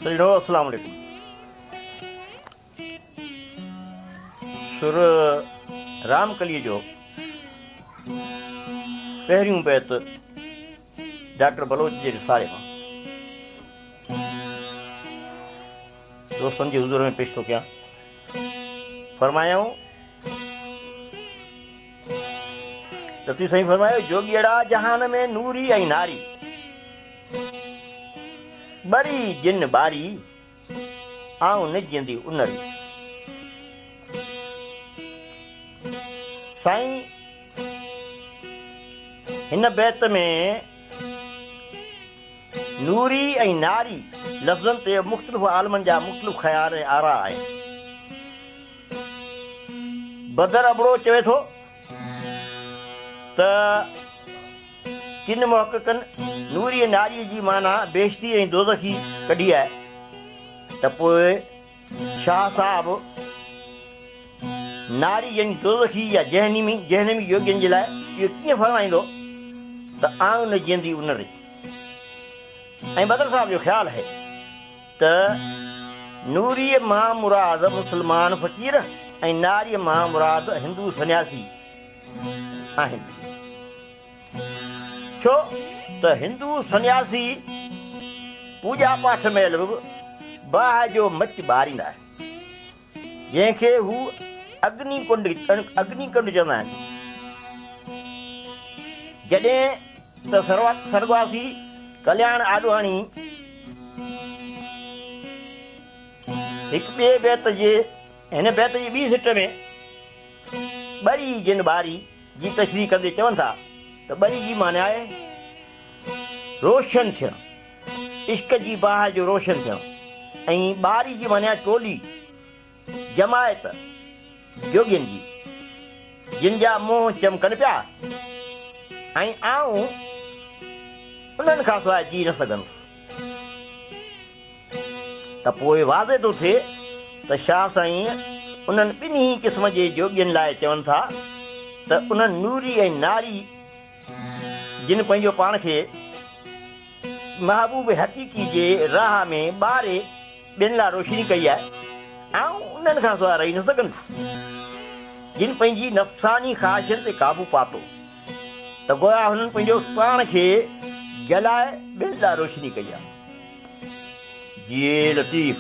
سڄڻو السلام عليڪم. سر رامڪليء جو پهريون بيت ڊاڪٽر بلوچ جي رسالي مان دوستن جي حضور ۾ پيش ٿو ڪيان. فرمايائون لطيف سائين فرمايو جوڳيئڙا جهان ۾ نوري ۽ ناري ٻري جن ٻاري آئون نه جيئندي ان ري. سائين هن بيت ۾ نوري ۽ ناري لفظن تي مختلف عالمن جا مختلف خيال ۽ آراء آهن. بدر ابڙو چوي ٿو ته ڪن محققن نوري ۽ ناري جي معنيٰ بهشتي ۽ دوزخي ڪڍي آهي ته پوء شاهه صاحب ناري يعني دوزخي يا جهنمي جهنمي جوڳين جي لاء اهو ڪيئن فرمائيندو ته آئون نه جيئندي ان ري. ۽ بدر صاحب جو خيال آهي ته نوريء مان مراد مسلمان فقير ۽ ناريء مان مراد هندو سنياسي آهن. ڇو ته هندو سنياسي پوڄا پاٺ مهل به باهه جو مچ ٻاريندا آهن، جنهن کي هو اگني ڪنڊ اگني ڪنڊ چوندا آهن. جڏهن ته سرڳواسي ڪلياڻ آڏواڻي هڪ ٻئي بيت جي هن بيت جي ٻي سٽ ۾ ٻري جن ٻاري جي تشريح ڪندي چون ٿا ته ٻري جي معنيٰ آهي روشن ٿيڻ، عشق جي باهه جو روشن ٿيڻ ۽ ٻاري جي معنيٰ ٽولي، جماعت، جوڳين جي، جن جا منهن چمڪن پيا ۽ آئون انهن کان سواء جي نه سگهندس. ته پوء واضح ٿو ٿئي ته شاهه سائين انهن ٻنهي قسم جي جوڳين لاء چون ٿا ته انهن نوري ۽ ناري جن پنهنجو پاڻ کي محبوب حقيقي جي راهه ۾ ٻاري ٻين لاء روشني ڪئي آهي، آئون انهن کان سواء رهي نه سگهندس، جن پنهنجي نفساني خواهشن تي قابو پاتو ته گويا هنن پنهنجو پاڻ کي جلائي ٻين لاء روشني ڪئي آهي. جيئي لطيف.